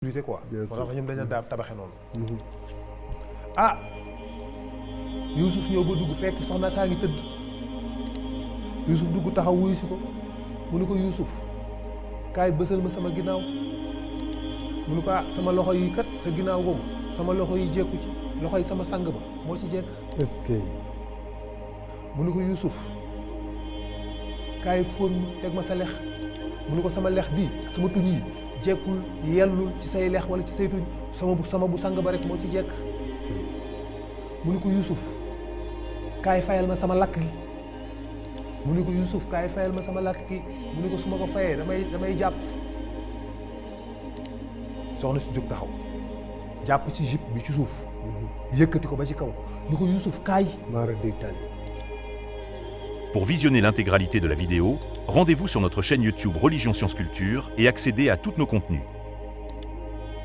sécurité quoi. Bien sûr. moo tax ñoom dañu daa tabaxe noonu. ah Youssouf ñëw ba dugg fekk soxna saa ngi tëdd Youssouf dugg taxaw wuyu si ko mu ni ko Youssouf kaay bësal ma sama ginnaaw mu ni ko ah sama loxo yi kat sa ginnaaw googu sama loxo yi jekku ci loxo yi sama sang ba moo ci jekk. est-ce que. mu ni ko Youssouf kaay fóon ma teg ma sa lex mu ni ko sama lex bii sama tuñ yi jekkul yellul ci say lex wala ci say tuñ sama bu sang ba rek moo ci jekk. mu ni ko Youssouf kaay fayal ma sama lakk gi mu ni ko Youssouf kaay fayal ma sama lakk gi mu ni ko su ma ko fayee damay jàpp. soxna si jóg taxaw jàpp ci jupe bi ci suuf yëkkati ko ba ci kaw ni ko Youssouf kaay. maara day tali. Pour visionner l'intégralité de la vidéo, rendez-vous sur notre chaîne YouTube Religion Science Culture et accédez à tous nos contenus.